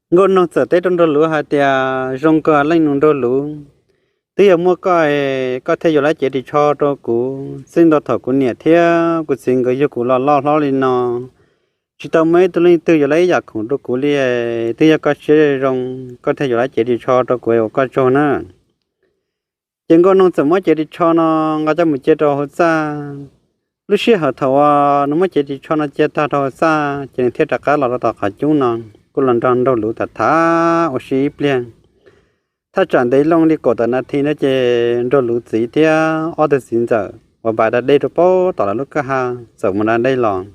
Nkauj Noog txawm teb rau Nraug Luv hais tias, Zoo kawg leej nus Nraug Luv, twb yog muaj koj, koj thiaj yuav lab cev ris tsho rau kuv. Txij ntua thaum kuv niam thiab kuv txiv nkawd yug kuv los loj hlob li no, tsis tau muaj ib tug leej twg yuav lab ib yam khoom rau kuv li. Twb yog koj siab zoo, koj thiaj yuav lab cev ris tsho rau kuv, ua koj tsaug na. Ces Nkauj Noog txawm muab cev ris tsho no nqa coj mus cia rau hauv txaj. Lub sij hawm thaum uas nws muab cev ris tsho no cia tag rau hauv txaj ces nws thiaj rov qab los rau tom qhov cub no, kuj los nrog Nraug Luv tham tham ua si ib pliag. Thaj tsam ntev loo li kaum tawm nas this na ces Nraug Luv txiv thiab ob tug txiv ntxawm uas npaj da dej rau pem tom lawv lub kwj ha txawm mus da dej los.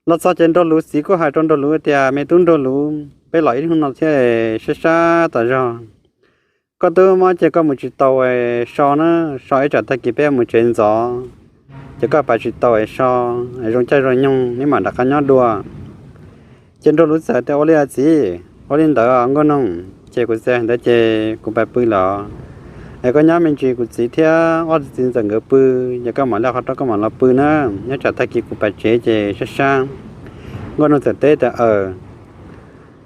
Los txog ces Nraug Luv txiv kuj hais rau Nraug Luv tias, Me tub Nraug Luv, peb los ib hnub no thiab, sab sab tas zog, koj twb mob ces koj mus tsis tau so na, so ib tsam tag kis peb mus tsev ntxov ces koj pab tsis tau so, zoo caij zoo nyoog neb mam rov qab nyob dua. Ces Nraug Luv txawm tias, Ua li os txiv, ua li ntawd Nkauj Noog, ces kuv txiv ntawd ces kuv pab pw los, es koj nyob me ntsis, kuv txiv thiab ob tug txiv ntxawm nkawd pw, ces koj mam li qhov rau koj mam los pw na, nyob tsam tag kis kuv pab tsev ces sab sab. Nkauj Noog txawm teb tias, Aws.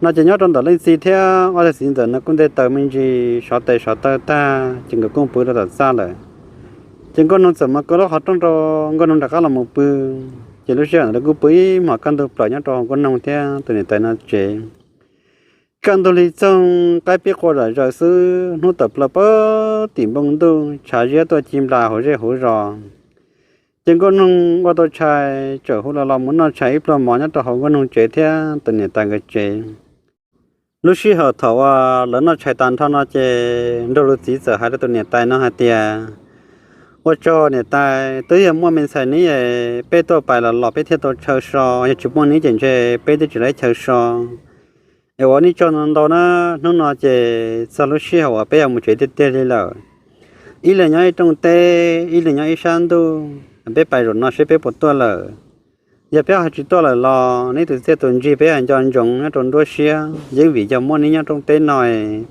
No ces nyob rau ntawm leej txiv thiab ob tug txiv ntxawm no kuj nte taws me ntsis, sov tes sov taw tag ces nkawd kuj pw rau tom txaj lawm. Ces Nkauj Noog txawm mus kaw lub qhov rooj rau Nkauj Noog rov qab los mus pw. Ces lub sij hawm ntawd lawv kuj pw ib hmos kaj ntug plaws nyob rau hauv Nkauj Noog thiab tus niam tais no tsev. Kaj ntug li txoog, qaib pib qua zom zaws xwb, hnub tawm plaws pem tim npoo ntuj, tshav ziab tuaj ci nplas hauv zej hauv zos. Ces Nkauj Noog ua tau tshais, txawm hu los los mus noj tshais ib pluag mov nyob rau hauv Nkauj Noog tsev thiab tus niam tais nkawd tsev. Lub sij hawm thaum uas lawv noj tshais tag nrho no ces Nraug Luv txiv txawm hais rau tus niam tais no hais tias, Ua tsaug niam tais, twb yog muaj me ntxhais neb es peb tuaj pais los los peb thiaj tau chaw so, yog tsis muaj neb ces ntshe peb twb tsis lab chaw so. Es ua neb tsaug ntau ntau na, hnub no ces txog lub sij hawm uas peb yuav mus tsev tiag tiag li lawm. Ib leeg nyob ib rooj teb, ib leeg nyob ib sab ntuj, peb pais zaum no seb peb puas tuaj lawm. Yog peb ho tsis tuaj lawm los neb tus txiaj tus ntsig peb ho nco ntsoov nyob rau nruab siab, yeej vim yog muaj neb nyob rooj teb no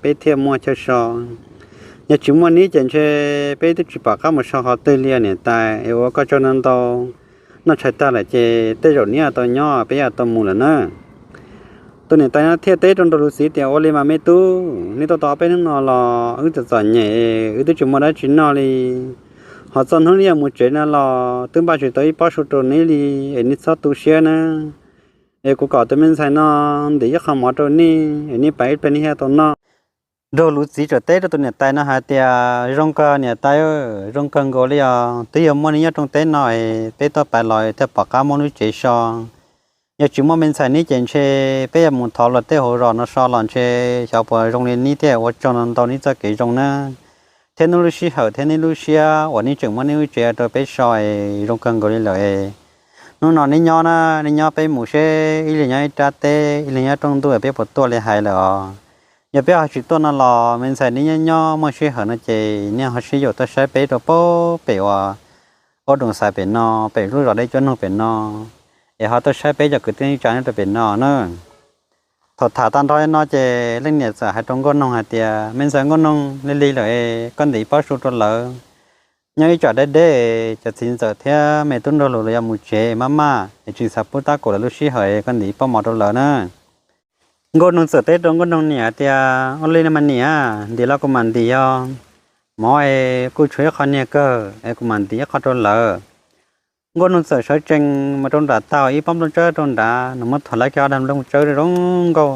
peb thiaj muaj chaw so. Yog tsis muaj neb ces ntshe peb twb tsis pom qab mus so qhov twg li niam tais, es ua koj tsaug ntau ntau. Noj tshais tag lawm ces tej zaum neb tau nyob peb tau mus lawm na. Tus niam tais no thiaj teb rau Nraug Luv txiv tias, Ua li mas me tub, neb tuaj tau ob peb hnub no los wb txom txom nyem, wb twb tsis muaj dab tsi noj li. Ho txog hnub neb yuav mus tsev no los twb npaj tsis tau ib pob su rau neb li, es neb txhob tu siab na. Es kuv kom tus me ntxhais no ntim ib qho mov rau neb, es neb pais ib pliag neb thiaj tau noj. Nraug Luv txiv txawm teb rau tus niam tais no hais tias, Zoo kawg niam tais, zoo kawg nkaus li os, twb yog muaj neb nyob rooj teb no es peb tuaj pais los thiaj pom qab muaj lub tsev so. Yog tsis muaj me ntxhais neb ces ntshe peb yuav mus thov luag tej hauv zos no so los ntshe xyov puas zoo li neb thiab, ua tsaug ntau ntau neb txoj kev zoo na, thiab neb lub sij hawm thiab neb lub siab uas neb tseem muab neb lub tsev rau peb so es zoo kawg nkaus li lawm. Hnub no neb nyob na, neb nyob peb mus seb ib leeg nyob ib rab teb, ib leeg nyob rooj ntuj peb puas tuaj li hais lawm os. Yog peb ho tsis tuaj no los me ntxhais neb nyob nyob muaj sij hawm no ces neb ho sib yaum tuaj saib peb rau pem uas ub doos xais pem no, pem lub zos deb cuab noog pem no, es ho tuaj saib peb cov kwv tij neej tsa nyob rau pem no na. Thaum tham tag nrho li no ces leej niam txawm hais rau Nkauj Noog hais tias, Me ntxhais Nkauj Noog, lig lig lawm es koj ntim ib pob su rau lawv. Nyob ib tsam deb deb cov txiv ntxawm thiab me tub Nraug Luv lawv yuav mus tsev maj maj es tsis xav pub tab kaum lawv lub sij hawm, koj ntim ib pob mov rau lawv na. Nkauj Noog txawm teb rau Nkauj Noog niam hais tias, Ua li no mas niam, ntim los kuv mam ntim os. Mov es kuj tshuav ib qho niag kawg es kuv mam ntim ib qho rau lawv. Nkauj Noog txawm sawv tsees mus rau nram tag ib pob nplooj tsawb rau nrad, nws muab thuav lawv kiag ob daim nplooj tsawb zoo nkauj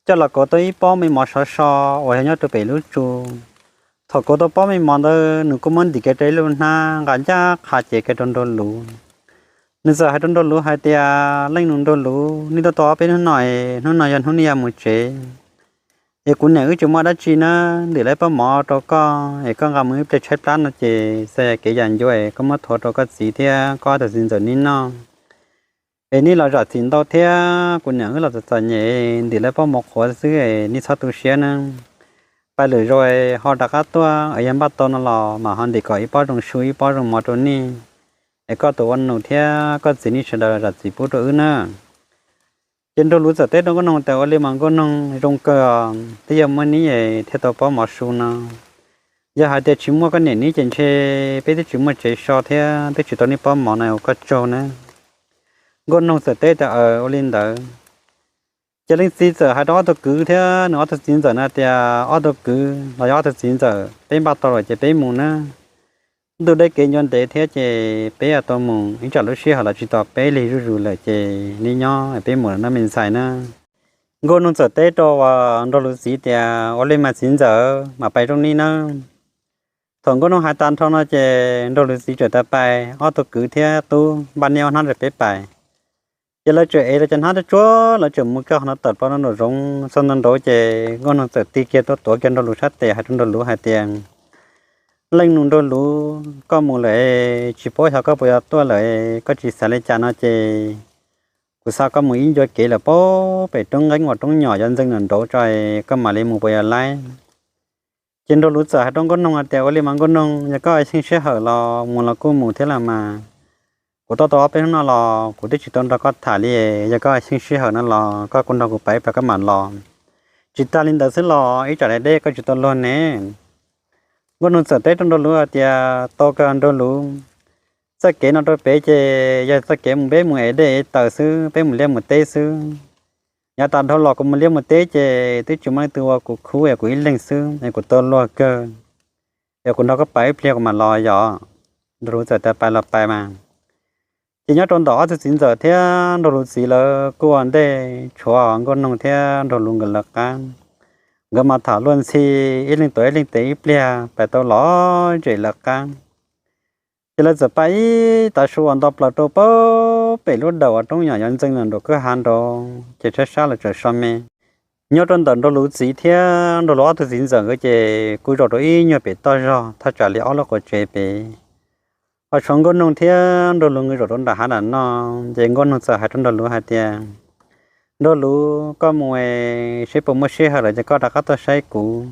coj los kauv tau ib pob me mov sov so uas yog nyob rau pem lub tsu. Thaum kauv tau pob me mov ntawd nws kuj muab ntim kiag rau ib lub hnab, nqa ncaj qha cev kiag rau Nraug Luv. Nws txawm hais rau Nraug Luv hais tias, Leej nus Nraug Luv, nej tuaj tau ob peb hnub no es hnub no yog hnub nej yuav mus tsev, es kuv niam wb tsis muaj dab tsi na, ntim lawv pob mov rau koj es koj nqa mus ib pliag tshaib plab no ces txawm yog kev yam ncuav es koj muab thuav rau koj txiv thiab koj ob tug txiv ntxawm neb noj. Es neb los zam txim ntau thiab, kuv niam wb los txom txom nyem, ntim lawv pob mov qhuav xwb es neb txhob tu siab na. Pais lwm zaus ho rov qab tuaj es yog npaj tau no los mam ho ntim kom ib pob zoo su ib pob zoo mov rau nej, es koj tus ua nus thiab koj txiv nej sawv daws los zam txim pub rau wb na. Ces Nraug Luv txawm teb rau Nkauj Noog tias, Ua li mas Nkauj Noog, zoo kawg, twb yog muaj neb es thiaj tau pob mov su no. Yog hais tias tsis muaj koj niam neb ces ntshe peb twb tsis muaj tsev so thiab twb tsis tau neb pob mov no, ua koj tsaug na. Nkauj Noog txawm teb tias, Aws, ua li ntawd. Ces leej txiv txawm hais rau ob tug kwv thiab nws ob tug txiv ntxawm no tias, Ob tug kwv los yog ob tug txiv ntxawm, peb npaj tau lawm ces peb mus nawb. Ntuj deb kev ncua ntev thiab ces peb yuav tau mus, ib tsam lub sij hawm los tsis tos peb lig zuj zus lawm ces nej nyob peb mus lawm nawb me ntxhais nawb. Nkauj Noog txawm teb rau Nraug Luv txiv tias, Ua li mas txiv ntxawm, mam pais zoo nej nawb. Thaum Nkauj Noog hais tas nrho no ces Nraug Luv txiv txawm taw pais, Ob tug kwv thiab tub, npaj nej ob hnab rau peb pais. Ces lawv txawm ev lawv cov hnab tsuag tsuag, lawv txawm mus kiag qhov no tawm plaws nraum zoov txog ntua nraud ces Nkauj Noog txawm tig kiag tuaj tuav kiag Nraug Luv sab tes hais rau Nraug Luv hais tias, Leej nus Nraug Luv, koj mus lawm, tsis paub xyov koj puas yuav tuaj lawm, koj tsis xav li cas no ces kuv xa koj mus ib ncua kev lawm pem roob nqeeb uas roob nyom yuav ntxeev nraum nraud tso, koj mam li mus puas yuav laib? Ces Nraug Luv txawm hais rau Nkauj Noog hais tias, Ua li mas Nkauj Noog, yog koj xyeej sij hawm los mus los kuj mus thiab los mas. Kuv tuaj tau ob peb hnub no los kuv twb tsis tau nrog koj tham li, yog koj xyeej sij hawm no los koj kuj nrog kuv pais ib pliag koj mam los. Tsis tas li ntawd xwb los ib tsam deb deb koj tsis tau luag ne. Nkauj Noog txawm teb rau Nraug Luv hais tias, Tau kawg Nraug Luv, txoj kev no rau pem ces yog txoj kev mus peb mus ev dej ev taws xwb, peb mus liaj mus teb xwb. Yav tas dhau los kuv mus liaj mus teb ces twb tsis muaj leej twg ua kuv khub es kuv ib leeg xwb es kuv tau luag kawg. Es kuv nrog koj pais ib pliag kuv mam los yom. Nraug Luv txawm tias, Pais los pais mas. Ces nyob rau ntawm ob tug txiv ntxawm thiab Nraug Luv txiv lawv kuj ua ntej tshuav Nkauj Noog thiab Nraug Luv nkawd lawv qab. Nkawd mas tham luag ntxhi, ib leeg tuav ib leeg tes ib pliag pais tau los zem lawv qab. Ces lawv txawm pais ib tav su uas nto plaws rau pem lub dawm uas roob nyom yuav ntxeev nraum kwj hav nraud ces sab sab lawv txawm so me. Nyob rau ntawm Nraug Luv txiv thiab Nraug Luv ob tug txiv ntxawm nkawd ces kuj zaum rau ib nyuag pem toj zog thaj tsam li ob lub quav tsev pem. Ho tshuav Nkauj Noog thiab Nraug Luv nkawd zaum rau nram hav nram no, ces Nkauj Noog txawm hais rau Nraug Luv hais tias, Nraug Luv, koj mus es seb puas muaj sij hawm lawm ces koj rov qab tuaj saib kuv.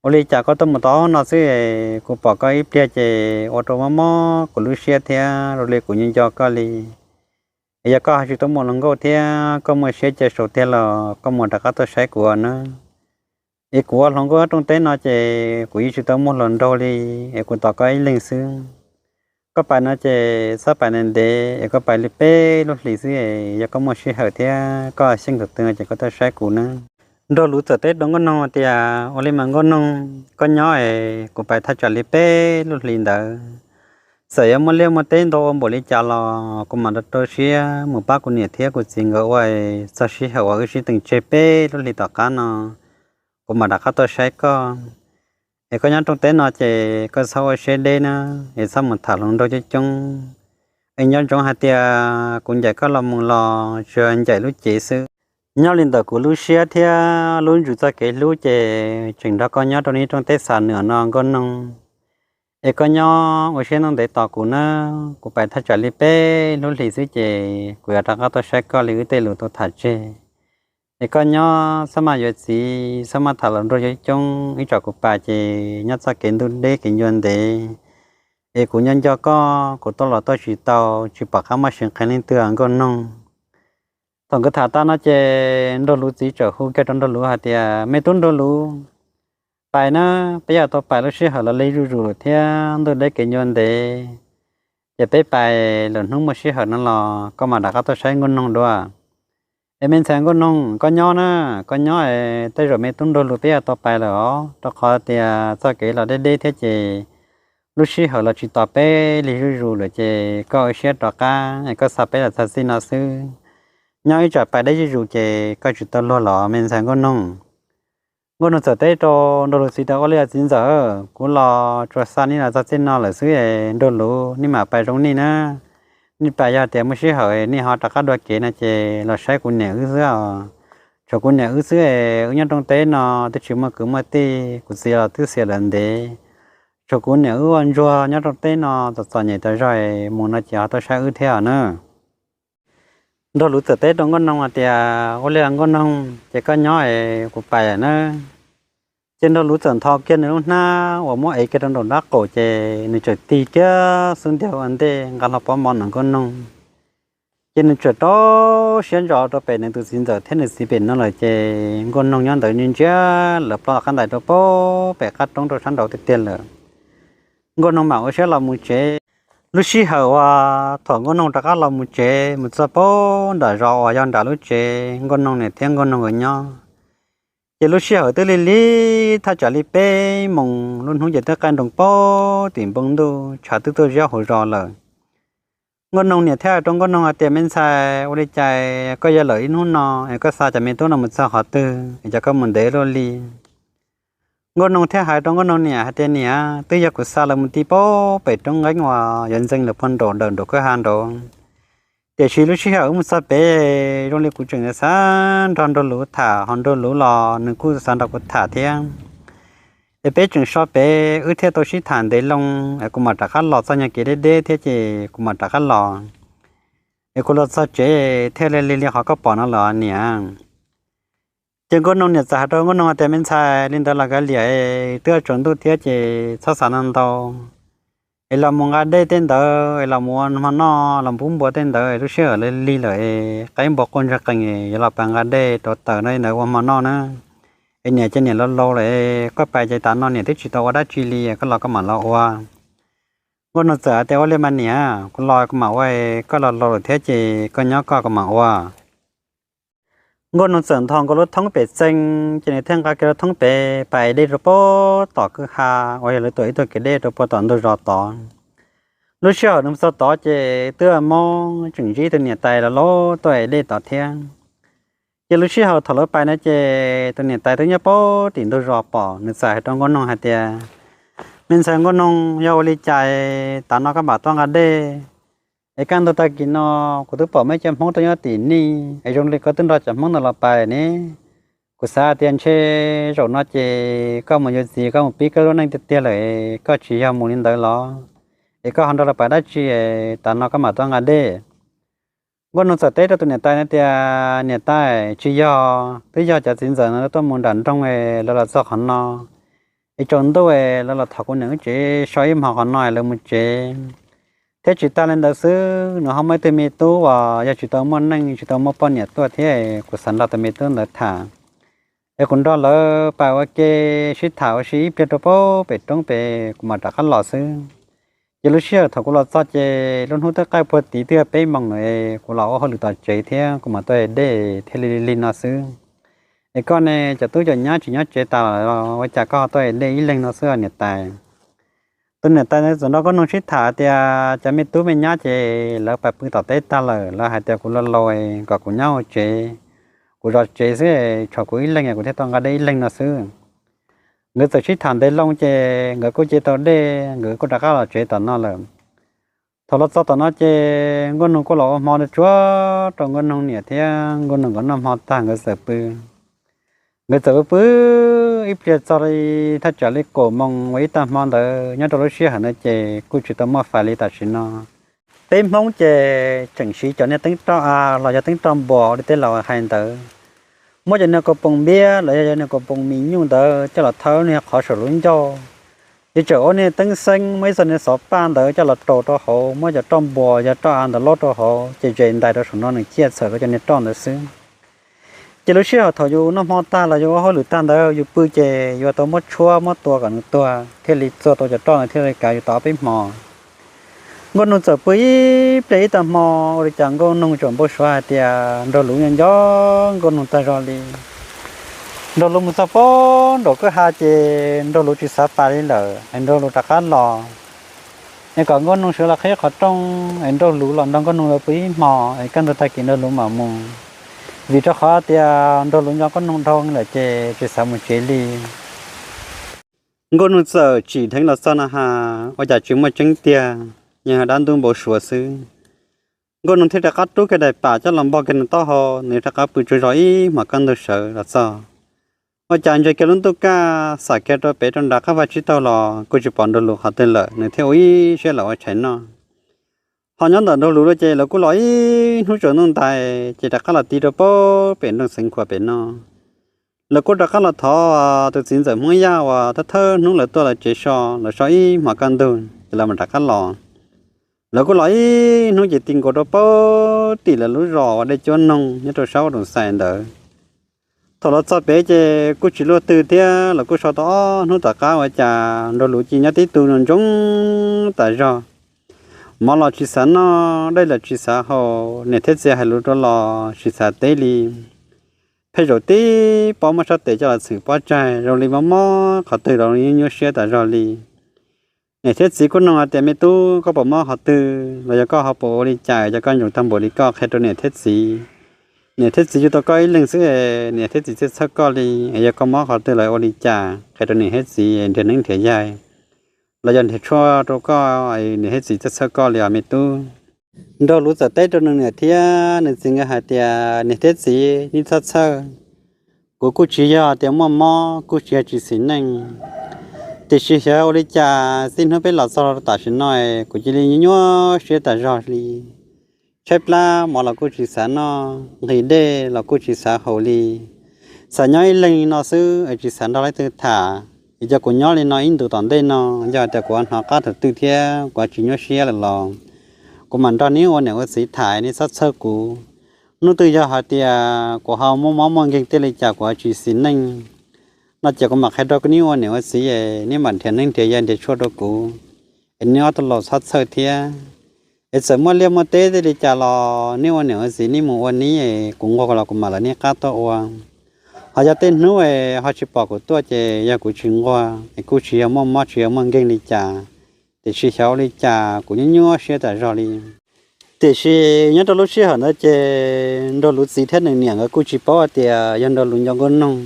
Ua li cas koj tuaj mus tau ob hnub no xwb es kuv pom koj ib pliag ces ua rau mob mob kuv lub siab thiab zoo li kuv nco nco koj li. Es yog koj ho tsis tuaj muaj hluas nkauj thiab koj muaj siab cia saum tiag los koj mus rov qab tuaj saib kuv nawb. Es kuv ua hluas nkauj nyob rooj teb no ces kuv yeej tsis tau muaj hluas nraug li, es kuv tos koj ib leeg xwb. Koj pais no ces txhob pais ntev ntev es koj pais li peb lub hlis xwb es yog koj muaj sij hawm thiab koj xyeej thaum twg no ces koj tuaj saib kuv nawb. Nraug Luv txawm teb rau Nkauj Noog tias, Ua li mas Nkauj Noog, koj nyob es kuv pais thaj tsam li peb lub hlis ntawd. Txawm yuav muaj liaj muaj teb ntau ua npaum li cas los kuv mam rau rau siab mus pab kuv niam thiab kuv txiv nkawd ua, txog sij hawm uas wb sib teem tseg peb lub hlis tom qab no kuv mam rov qab tuaj saib koj. Es koj nyob rooj teb no ces koj txhob ua siab deb na, es txhob mus tham hluas nraug coob coob. Es nco ntsoov hais tias kuv ncaim koj los mus los tsuas ncaim lub cev xwb. Nyob li ntawm kuv lub siab thiab lub ntsws txoj kev hlub ces tseem nrog koj nyob rau niaj rooj teb xa nws no Nkauj Noog. Es koj nyob ua siab ntev tos kuv nawb, kuv pais thaj tsam li peb lub hlis xwb ces kuv yuav rov qab tuaj saib koj li wb tej lus tau tham tseg. Es koj nyob txhob maj yuav txiv, txhob maj tham hluas nraug coob coob, ib tsam kuv pais ces nyob txoj kev ntuj deb kev ncua ntev. Es kuv nco nco koj, kuv tuaj los tuaj tsis tau, tsis pom qab muaj sis nqhis leej twg Nkauj Noog. Thaum nkawd tham tas no ces Nraug Luv txiv txawm hu kiag rau Nraug Luv hais tias, Me tub Nraug Luv, pais na, peb yuav tau pais lub sij hawm los lig zuj zus thiab ntuj deb kev ncua ntev. Ces peb pais lwm hnub muaj sij hawm no los koj mam rov qab tuaj saib Nkauj Noog dua. Es me ntxhais Nkauj Noog, koj nyob na, koj nyob es tej zaum me tub Nraug Luv peb yuav tau pais lawm os, rau qhov tias txoj kev los deb deb thiab ces lub sij hawm los tsis tos peb lig zuj zus lawm ces koj ua siab rov qab es koj xa peb los txog txij no xwb. Nyob ib tsam pais deb zuj zus ces koj tsis tau luag los me ntxhais Nkauj Noog. Nkauj Noog txawm teb rau Nraug Luv txiv tias, Ua li os txiv ntxawm, kuv los tsuas xa nej los txog txij no lawm xwb es Nraug Luv nej mam pais zoo nej na. Nej pais yog tias muaj sij hawm nej ho rov qab dua kev no ces los saib kuv niam wb xwb os. Tshuav kuv niam wb xwb es wb nyob rooj teb no twb tsis muaj kwv muaj tij, kuv txiv los twb xiam lawm ntev. Tshuav kuv niam wb ua ntsuag nyob rooj teb no txom txom nyem tas zog, mus no ces ho tuaj saib wb thiab os na. Nraug Luv txawm teb rau Nkauj Noog hais tias, Ua li Nkauj Noog, ces koj nyob es kuv pais lawm na. Ces Nraug Luv txawm ntho kiag nws lub hnab uas muab ev kiag rau nraum nrab qaum ces nws txawm tig kiag xub ntiag ua ntej nqa hlo pob mov ntawm Nkauj Noog. Ces nws txawm rau siab ntso rau pem nws tus txiv ntxawm thiab nws txiv pem no lawm ces Nkauj Noog nyob ntawd ntsia ntsia lawv plaub qab ntais rau pem qab roob rau sab nraud tiag tiag lawm. Nkauj Noog mam ua siab los mus tsev. Lub sij hawm uas thaum Nkauj Noog rov qab los mus tsev mus txog pem nram zos uas yog nram lub tsev Nkauj Noog niam thiab Nkauj Noog nkawd nyob, ces lub sij hawm twb lig lig thaj tsam li peb moos lub hnub ces twb qaij nroos pem tim npoo ntuj, tshav twb tuaj ziab hauv zos lawm. Nkauj Noog niam thiaj hais rau Nkauj Noog hais tias, Me ntxhais, ua li cas koj yuav lawm ib hnub no es koj xa cov me tub no mus txog qhov twg es cas koj mus ntev luaj li? Nkauj Noog thiaj hais rau Nkauj Noog niam hais tias, Niam, twb yog kuv xa lawv mus ti pem roob nqeeb uas yuav ntxeev lawm puag nraum dawm nraum kwj ha nraud. Tiam sis lub sij hawm wb mus txog pem zoo li kuv tseem xav nrog Nraug Luv tham, ho Nraug Luv los nws kuj xav nrog kuv tham thiab. Es peb tseem so pem wb thiaj tau sib tham ntev loo es kuv mam rov qab los txog nyuag kev deb deb thiab ces kuv mam rov qab los. Es kuv los txog tsev thiaj li lig li qhov koj pom no lawm niam. Ces Nkauj Noog niam txawm hais rau Nkauj Noog tias, Me ntxhais, li ntawd los kav liam, twb tsaus ntuj thiab ces txhob xav ntau ntau. Es los mus nqa dej tej ntawd es los mus ua hmo noj, los pub npua tej ntawd, lub sij hawm lig lawm es qaib npua quaj ntsag qees, yuav los pas nqa dej rau taws no ntawd ua hmo noj na. Es niam ces niam laus laus lawm, koj pais ces tav no niam twb tsis tau ua dab tsi li, koj los koj mam los ua. Nkauj Noog txawm hais tias, Ua li mas niam, kuv los kuv mam ua, koj los laus lawm thiab ces koj nyob koj kuv mam ua. Nkauj Noog txawm nthos nkaus lub thoob pem txee, ces nws thiaj nqa kiag lub thoob pem pais dej rau puag tom kwj ha uas yog lawv tuam ib tug kev dej rau puag tom ntug zos tod. Lub sij hawm nws mus txog tod ces twb mob tseem ntsib tus niam tais laus laus tuaj es dej tod thiab. Ces lub sij hawm thaum lawv pais no ces tus niam tais twb nyob puag tim ntug zos pom, nws txawm hais rau Nkauj Noog hais tias, Me ntxhais Nkauj Noog, yog ua li cas tav no koj mam tuaj nqa dej? Es kaj ntug tag kis no kuv twb pom muaj cov Hmoob tuaj nyob tim nej es zoo li koj twb nrog cov Hmoob ntawd los pais ne. Kuv xav tias ntshe zaum no ces koj mus yuav txiv koj mus pib koj lub neej tiag tiag lawm, koj tsis yog mus li ntawd los? Es koj ho nrog lawv pais dab tsi, tav no koj mam tuaj nqa dej? Nkauj Noog txawm teb rau tus niam tais no tias, Niam tais, tsis yog, twb yog cov txiv ntxawm no tuaj mus nram nroog, lawv los txog qhov no es tsaus ntuj, lawv los thov kuv niam wb tsev so ib hmos qhov no lawv mus tsev. Thiab tsis tag li ntawd xwb, nws ho muaj ib tug me tub uas yog tsis tau muaj neej tsis tau muaj poj niam tuaj thiab, kuv xav nrog tus me tub ntawd tham. Es kuv nrog lawv pais ua ke sib tham ua si ib pliag rau puag pem roob pem kuv mam rov qab los xwb. Ces lub sij hawm thaum kuv los txog ces lub hnub twb qaij puag tid twb yog peb moos lawm, kuv los ua hauj lwm tom tsev thiab kuv mam tuaj es dej thiaj li lig no xwb. Es koj ne, cov tub cov nyab tsis nyob tsev tas los ua cas koj ho tuaj es dej ib leeg no xwb niam tais? Tus niam tais txawm nrog Nkauj Noog sib tham tias, Cov me tub me nyab ces lawv pais pw tom teb tag lawm, lawv hais tias kuv laus laus kom kuv nyob hauv tsev, kuv zov tsev xwb, tshuav kuv ib leeg kuv thiaj tau nqa dej ib leeg no xwb. Nkawd txawm sib tham ntev loo ces nkawd kuj cia tau dej, nkawd kuj rov qab los tsev tom no lawm. Thaum los txog tom no ces Nkauj Noog kuj los ua hmo tsuag tsuag rau Nkauj Noog niam thiab Nkauj Noog nkawd noj hmo tag nkawd txawm pw. Nkawd txawm pw pw ib pliag txog li thaj tsam li kaum moos ua ib tag hmo ntawd, nyob rau lub sij hawm ntawd ces kuj tsis tau muaj fais li tam sim no. Peb Hmoob ces tseem siv cov niag teeb roj av los yog teeb roj npuas ua li tej laus hais ntawd. Muab cov niag kaus poom npiab los yog cov niag kaus poom mis nyuj ntawd coj los thawb niag qhov saum lub ncauj, ces tseem ua niag teeb xeeb muab ib txoj niag xov paj ntawd coj los rau rau hauv, muab cov roj npuas yog roj av ntawd lob rau hauv ces zes ntais rau saum no nws ciaj txhawm rau cov niag roj ntawd xwb. Ces lub sij hawm thaum yus noj hmo tag los yus ua hauj lwm tag ntawd yus pw ces yuav tau muab tshuab muab tua kom nws tuag thiaj li txuag tau cov roj ntawd thiaj li kav yus tau ob peb hmo. Nkauj Noog txawm pw ib pliag ib tag hmo, ua li cas Nkauj Noog tseem npau suav hais tias Nraug Luv nco nco Nkauj Noog tag zog li. Nraug Luv mus txog puag nraum kwj ha ces Nraug Luv tsis xav pais li lawm es Nraug Luv rov qab los. Es kom Nkauj Noog sawv los qhib qhov rooj es Nraug Luv los nrog Nkauj Noog lawv pw ib hmo es kaj ntug tag kis Nraug Luv mam mus, vim rau qhov tias Nraug Luv nco Nkauj Noog dhau lawm ces tsis xav mus tsev li. Nkauj Noog txawm tsim dheev los txog no ha, ua cas tsis muaj tseeb tiag, yeej yog dab ntub npau suav xwb. Nkauj Noog thiaj rov qab rub kiag daim pam coj los npog kiag nws taub hau, nws rov qab pw tsaug zog ib hmos kaj ntug sawv los txog. Ua cas ntsia kiag lub ntuj kaj, xam kiag rau pem rau nram qab vaj tsib taug los kuj tsis pom Nraug Luv qhov twg lawm, nws thiaj ua ib siab los ua tshais noj. Ho nyob ntawm Nraug Luv lawv ces lawv kuj los ib hnub tsaus ntuj ntais ces rov qab los ti rau puag pem nroog Xeev Khuam pem no. Lawv kuj rov qab los thov tus txiv ntxawm Hmoob Yaj uas thawj thawj hnub lawv tuaj lawv tsev so, lawv so ib hmos kaj ntug ces lawv mam rov qab los. Lawv kuj los ib hnub ces ti nkaus rau puag tim lawv lub zos uas Dej Cuab Noog nyob rau sab ua Doos Xais ntawd. Thaum los txog pem ces kuj tsis luaj twg thiab, lawv kuj so tau ob hnub tom qab ua cas Nraug Luv cia nyob tib tug ntsoov tas zog. Mov los tsis xav noj, dej los tsis xav haus, niam thiab txiv hais lus rau los tsis xav teb li. Pheej zaum tib pob muab sab tes coj los txhwm pob tsaig zoo li mob mob qhov twg los nyuaj nyuaj siab tas zog li. Niam thiab txiv kuj nug hais tias, me tub, koj puas mob qhov twg los yog koj ho puas ua li cas es koj ntsoov tag npaum li koj, qhia rau niam thiab txiv. Niam thiab txiv yug tau koj ib leeg xwb es niam thiab txiv txhawj txhawj koj li, es yog koj mob qhov twg los ua li cas, qhia rau niam thiab txiv nrhiav neeb nrhiav yaig los yog nrhiav tshuaj rau koj, niam thiab txiv txhawj txhawj koj li os me tub. Nraug Luv txawm teb rau nws niam thiab nws txiv nkawd hais tias, niam thiab txiv, nej txhob txhawj. Kuv kuj tsis yog tias muaj mob, kuj tsis yog tsis xis neej, tiam sis xyov ua li cas txij hnub peb los txog rau tam sim no kuv cia li nyuaj nyuaj siab tas zog li. Tshaib plab, mov los kuj tsis xav noj, nqhis dej los kuj tsis xav haus li. Xav nyob ib leeg no xwb es tsis xav nrog leej twg tham. Es cia kuv nyob li no ib ntus tom ntej no, yog hais tias kuv hnov qab thaum twg thiab kuv tsis nyuaj siab lawm los kuv mam nrog neb ua niam ua txiv tham, neb txhob txhawj kuv. Hnub twg yog hais tias kuv ho muaj mob muaj nkeeg tej li cas kuv tsis xis neej no ces kuv mam qhia rau neb ua niam ua txiv es neb mam nrhiav neeb nrhiav yaig nrhiav tshuaj rau kuv, es neb ob tug los txhob txhawj thiab. Es txawm muaj liaj muaj teb tej li cas los neb ua niam ua txiv neb mus ua neb, kuv nquag los kuv mam lawv neb qab tuaj ua. Ho yog tej hnub es ho tsis pom kuv tuaj ces yog kuv tsis nquag es kuj tsis yog muaj mob tsis yog muaj nkeeg li cas, tiam sis xyov ua li cas kuv nyuaj nyuaj siab tas zog li. Tiam sis nyob rau lub sij hawm ntawd ces Nraug Luv txiv thiab nws niam nkawd kuj tsis paub hais tias yog Nraug Luv nco nkauj noog.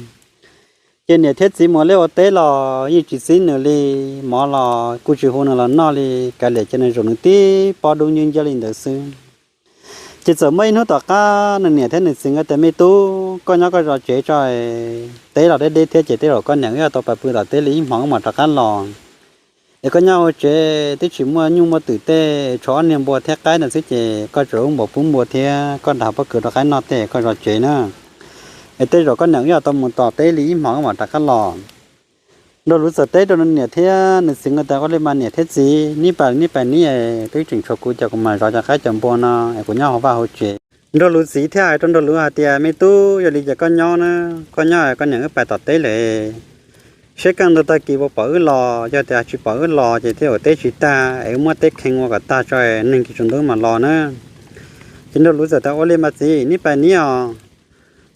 Ces niam thiab txiv mus liaj ua teb los yeej tsis txib nws li, mov los kuj tsis hu nws los noj li, kav liam cia nws zaum nws tib pob dub nciab nciab li ntawd xwb. Ces txawm muaj ib hnub tom qab nws niam thiab nws txiv nkawd tias, me tub, koj nyob koj zov tsev tso, teb los deb deb thiab ces tej zaum koj niam wb yuav tau pais pw tom teb li ib hmos wb mam rov qab los. Es koj nyob hauv tsev twb tsis muaj nyuj muaj twm tej, tshuav ob niag npua thiab qaib ntawd xwb ces koj tsuas ua npaum pub npua thiab koj dag pob kws rau qaib noj tej, koj zov tsev na. Es tej zaum koj niam wb yuav tau mus tom teb li ib hmos wb mam rov qab los. Nraug Luv txawm teb rau nws niam thiab nws txiv nkawd tias, ua li mas niam thiab txiv, neb pais neb pais neb, twb tseem tshuav kuv ces kuv mam zov cov qaib cov npua no es kuv nyob hauv vaj hauv tsev. Nraug Luv txiv thiaj hais rau Nraug Luv hais tias, me tub, yog li ces koj nyob na, koj nyob, koj niam wb pais tom teb lawm. Saib kaj ntug tag kis puas pom wb los, yog tias tsis pom wb los ces thiaj ua teb tsis tag es wb muab teb khee ua kom tag tso, neeg tsis tsaus ntuj mam los na. Ces Nraug Luv txawm tias, ua li mas txiv, neb pais neb os.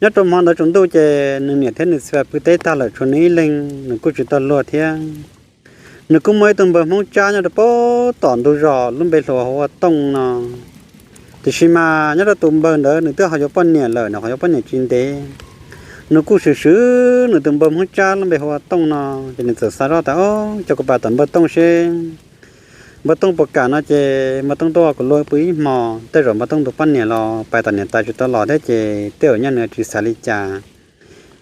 Nyob rau hmo ntawd tsaus ntuj ces nws niam thiab nws txiv pais pw teb tag lawm tshuav nws ib leeg, nws kuj tsis tau luag thiab. Nws kuj muaj ib tug npawg Hmoob Tsab nyob rau pem tom ntug zos lub npe hu ua Tooj no. Tiam sis mas nyob rau tus npawg ntawd nws twb ho yuav poj niam lawm, nws ho yuav poj niam tsis ntev. Nws kuj swm swm nws tus npawg Hmoob Tsab lub npe hu ua Tooj no, ces nws txawm xav zoj tias, o, ces kuv pais tom npawg Tooj seb npawg Tooj puas kam no ces npawg Tooj tuaj ua kuv luag pw ib hmos, tej zaum npawg Tooj tus poj niam los pais tom niam tais tsis tau los thiab ces tej zaum nyob nws tsis xav li cas.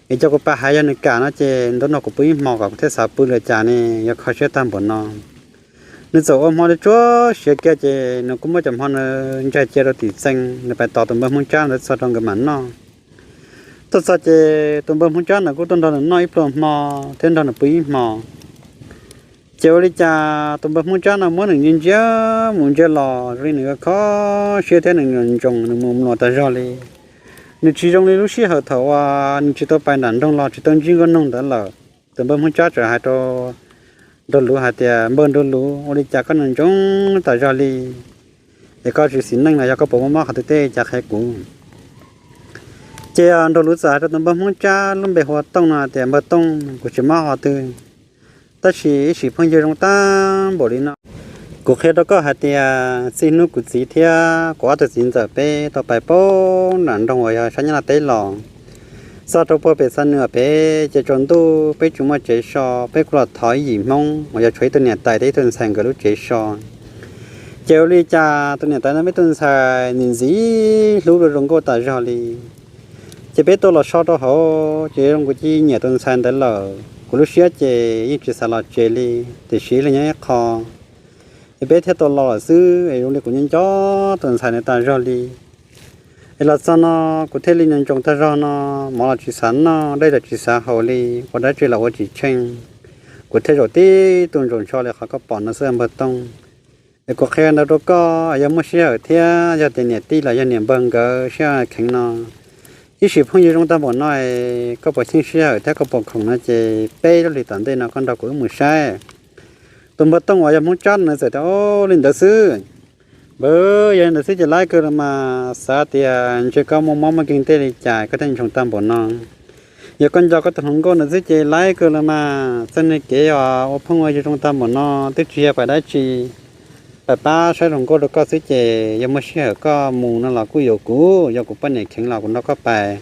Es ces kuv pais hais yog nws kam no ces ntu no kuv pw ib hmos kom kuv thiaj xav pw li cas ne, yuav kho siab tag npaum no. Nws txawm ua hmo li tsuag siav kiag ces nws kuj muab cov hmo ntsaig cia rau tim txee, nws pais tos tus npawg Hmoob Tsab ntawd txog rau nkawd mam noj. Tuaj txog ces tus npawg Hmoob Tsab ntawd kuj tuaj nrog nws noj ib pluag hmo thiab nrog nws pw ib hmos. Ces ua li cas tus npawg Hmoob Tsab no muab nws ntsia ntsia mus ntsia los zoo li nws kho siab thiab nws ntsoos nws mus mluas tas zog li. Nws tsis zoo li lub sij hawm thaum uas nws tsis tau pais nram nroog los tsis tau ntsib Nkauj Noog ntawd lawm. Tus npawg Hmoob Tsab txawm hais rau Nraug Luv hais tias, npawg Nraug Luv, ua li cas koj ntsoos tas zog li? Es koj tsis xis neej los yog koj puas muaj mob qhov twg tej cas qhia kuv. Ces Nraug Luv txawm hais rau tus npawg Hmoob Tsab lub npe hu ua Tooj no tias, npawg Tooj, kuv tsis mob qhov twg, tab sis ib sim phooj ywg zoo tag npaum li no. Kuv qhia rau koj hais tias txij hnub kuv txiv thiab kuv ob tug txiv ntxawm peb tau pais pem nram nroog uas yog sab Nyab Laj teb los, txog rau puag pem Xa Nws pem ces tsaus ntuj peb tsis muaj tsev so, peb kuj los thov ib yim Hmoob uas yog tshuav ib tug niam tais thiab ib tug ntxhais nkawd lub tsev so. Ces ua li cas tus niam tais ntawd muaj ib tug ntxhais ntxim ntxim hlub zoo nkauj tas zog li. Ces peb tuaj los so rau hauv ces zoo kuv cia li nyiam tus ntxhais ntawd lawm, kuv lub siab ces yeej tsis xav los tsev li, tiam sis ib leeg nyob ib qho. Es peb thiaj tau los lawm xwb, es zoo li kuv nco nco tus ntxhais ntawd tas zog li. Es los txog no kuv thiaj li ntsoos tag zog no, mov los tsis xav noj, dej los tsis xav haus li, ua dab tsi los ua tsis tsheej. Kuv thiaj zaum tib tug ntsoos ntsho li qhov koj pom no xwb npawg Tooj. Es kuv qhia ntawd rau koj, yog muaj sij hawm thiab yog tias niam tij los yog niam npawg nkawd sij hawm kheev no, ib sim phooj ywg zoo tag npaum no, koj puas cheej sij hawm thiab koj puas khoom no ces peb lub hlis tom ntej no koj nrog kuv wb mus saib. Tus npawg Tooj uas yog Hmoob Tsab no txawm tias, o, li ntawd xwb. Npawg, yog li ntawd xwb ces laib kawg los mas, xav tias ntshe koj muaj mob muaj nkeeg tej li cas koj thiaj ntsoog tag npaum no. Yog koj nco koj tus hluas nkauj ntawd xwb ces laib kawg los mas, txoj niag kev ua phooj ua ywg zoo tag npaum no twb tsis yog pais dab tsi. Pais pab saib hluas nkauj rau koj xwb ces yog muaj sij hawm koj mus no los kuj yuav kuv, yog kuv poj niam kheev los kuv nrog koj pais.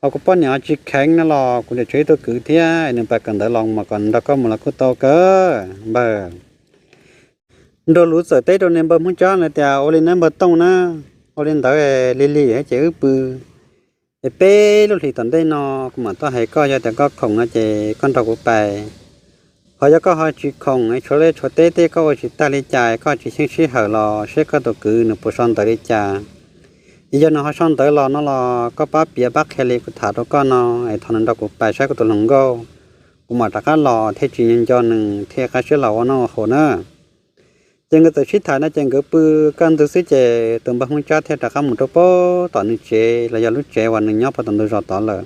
Ho kuv poj niam ho tsis kheev no los kuv niam tseg ib tug kwv thiab, nws pais kawm ntawv los mas kom nrog koj mus los kuj tau kawg npawg. Nraug Luv txawm teb rau niag npawg Hmoob Tsab ntawd tias, ua li nawb npawg Tooj na, ua li ntawd lig lig ces wb pw es peb lub hlis tom ntej no kuv mam tuaj hais koj, yog tias koj khoom no ces koj nrog kuv pais. Ho yog koj ho tsis khoom es tshuav liaj tshuav teb tej koj ua tsis tag li cas, koj tsis xyeej sij hawm los seb koj tus kwv nws puas sau ntawv li cas. Es yog nws ho sau ntawv los no los koj pab piav pab qhia li kuv tham rau koj no, es thaum nws nrog kuv pais saib kuv tus hluas nkauj, kuv mam rov qab los thiaj tsis nco nws thiaj qab siab los ua noj ua haus na. Ces nkawd txawm sib tham no ces nkawd pw kaj ntug xwb ces tus npawg Hmoob Tsab thiaj rov qab mus rau pem tom nws tsev los yog lub tsev uas nws nyob pem tom ntug zos tod lawm.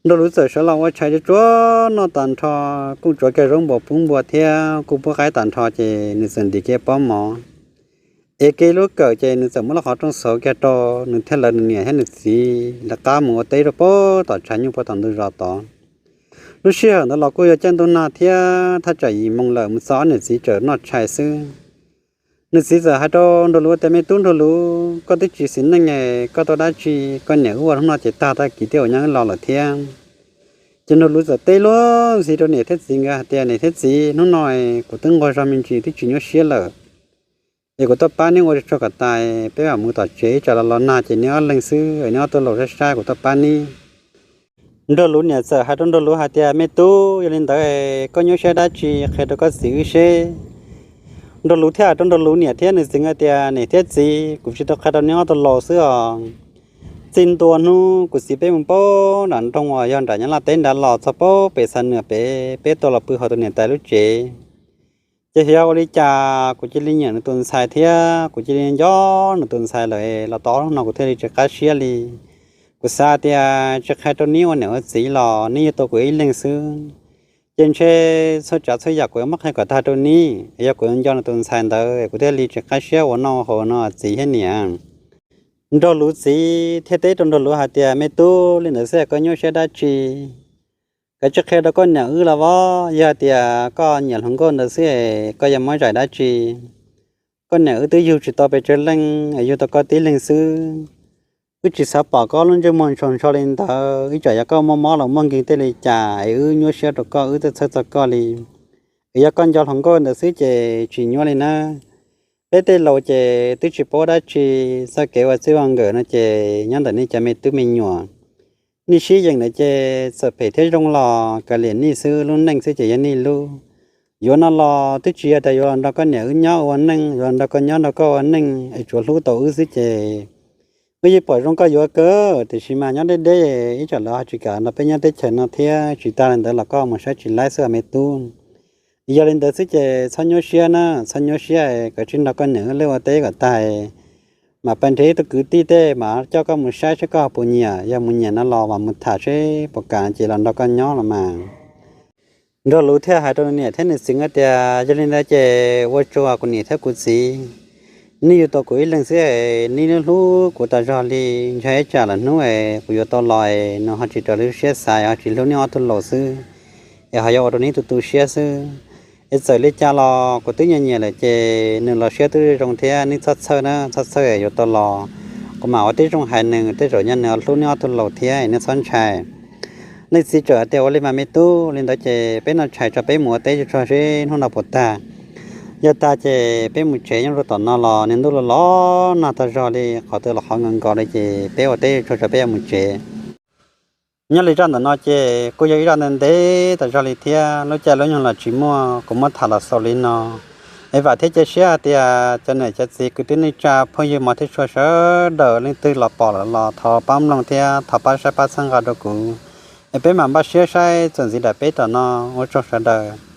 Nraug Luv txawm sawv los ua tshais tsuag tsuag noj tag nrho, kuj tsuav kiag zaub npua pub npua thiab kuj pub qaib tag nrho ces nws txawm ntim kiag pob mov, ev kiag lub kawm ces nws txawm muab lub qhov rooj xauv kiag rau, nws thiaj lawv nws niam thiab nws txiv lawv qab mus ua teb rau pem tom tshav nyuj pem tom ntug zos tod. Lub sij hawm ntawd los kuj yog caij ntuj nag thiab thaj tsam yim moo lawm, mus txog ob niam txiv tseem noj tshais xwb. Nws txiv txawm hais rau Nraug Luv tias, me tub Nraug Luv, koj twb tsis xis neej, koj tau dab tsi? Koj niam wb ua hnub no ces tag, tag kis thiaj ua nyob wb los lawm thiab. Ces Nraug Luv txawm teb luag ntxhi rau niam thiab txiv nkawd hais tias, niam thiab txiv, hnub no kuv twb nquag zog me ntsis twb tsis nyuaj siab lawm, es kuv tuaj pab neb ua tsuag kom tas, peb mam mus tom tsev, tsam los los nag ces neb ob leeg xwb, neb ob tug laus saib saib kuv tuaj pab neb. Nraug Luv niam txawm hais rau Nraug Luv hais tias, me tub, yog li ntawd koj nyuaj siab dab tsi, qhia rau koj txiv wb seb. Nraug Luv thiaj hais rau Nraug Luv niam thiab nws txiv hais tias, niam thiab txiv, kuv tsis tau qhia rau neb ob tug laus xwb os. Txij ntua hnub kuv txiv peb mus pem nram nroog uas yog nram Nyab Laj teb nrad los txog pem pem Xa Nwm pem, peb tuaj los pw hauv tus niam tais lub tsev, ces xyov ua li cas kuv cia li nyiam nws tus ntxhais thiab kuv cia li nco nws tus ntxhais lawm, los tau ob hnub no kuv thiaj li tsis qab siab li. Kuv xav tias tsis qhia rau neb ua niam ua txiv los neb yuav tau kuv ib leeg xwb, ces ntshe txhua tsav txhua yam kuv yuav muab qhia kom tag rau neb, yog kuv yuav nco nws tus ntxhais ntawd kuv thiaj li tsis qab siab ua noj haus no txiv thiab niam. Nraug Luv txiv thiaj teb rau Nraug Luv hais tias, me tub, li ntawd xwb koj nyuaj siab dab tsi? Koj tsis qhia rau koj niam wb los as? Yog hais tias koj nyiam hluas nkauj ntawd xwb, koj yuav muab zais dab tsi? Koj niam wb twb yug tsis tau pes tsawg leej, yug tau koj tib leeg xwb. Wb tsis xav pom koj lub ntsej muag ntsaus ntso li ntawd, ib tsam yog koj muaj mob los muaj nkeeg tej li cas es wb nyuaj siab rau koj, wb twb txhawj txog koj li. Es yog koj nco hluas nkauj ntawd xwb ces tsis nyuaj li nawb. Peb tej laus ces twb tsis paub dab tsi, txoj kev ua txij ua nkawm no ces nyob ntawm nej cov me tub me nyuam. Nej sib yeem ntawd ces txawm phem thiab zoo los kav liam nej xwb, lub neej xwb ces yog nej lub. Yuav no los twb tsis yog tias yuav los nrog koj niam wb nyob ua neej, yuav los nrog koj nyob nrog koj ua neej es tsuav hlub tau wb xwb ces wb yeej pom zoo koj yuav kawg, tiam sis mas nyob deb deb ib tsam lawv ho tsis kam nrog peb nyob teb chaws no thiab. Tsis tas li ntawd los koj mus saib tsis laib xwb me tub. Yog li ntawd xwb ces txhob nyuaj siab na, txhob nyuaj siab, koj tsis nrog koj niam wb ua teb kom tag, mam pais nrhiav ib tug kwv tij tej mam coj koj mus saib seb koj puas nyiam, yog mus nyiam no los mam mus tham seb puas kam ces los nrog koj nyob los mas. Nraug Luv thiaj hais rau nws niam thiab nws txiv nkawd tias, yog li ntawd ces ua tsaug kuv niam thiab kuv txiv, nej yug tau kuv ib leeg xwb, nej hlub kuv tas zog li. Ntshe ib tsam lwm hnub es kuv yuav tau los es nws ho tsis raws li siab xav, ho tsis hlub nej ob tug laus xwb, es ho yuav ua rau nej tu tu siab xwb. Es txawm li cas los kuv twb nyiam nyiam lawm ces nws los siab twb zoo thiab, nej txhob txhawj na, txhob txhawj, yuav tau los kuv mam ua tib zoo hais nws, tej zaum nyob nws hlub nej ob tug laus thiab, nej txhob ntshai. Leej txiv txawm tias, ua li mas me tub, li ntawd ces peb noj tshais tso peb mus ua teb tso seb hnub no puas tag. Yog tag ces peb mus tsev, nyob rau tom no los niag ntuj los los nag tag zog li, qhov twg los qhov nkaus nkaus li ces peb ua teb tso tso peb yuav mus tsev. Nyob li zaj ntawm no ces kuj yog ib zaj ntev ntev tas zog li thiab, lub caij lub nyoog los tsis muaj, kuv muab tham los xaus li no. Es vam thiab cia siab hais tias cov niam cov txiv kwv tij neej tsa phooj ywg mog thiab txhua sawv daws leej twg los pom lawm los thov pab mloog thiab thov pab saib pab txhawb nqa rau kuv, es peb mam npaj siab saib txuas ntxiv daim peb tom no. Ua tsaug sawv daws.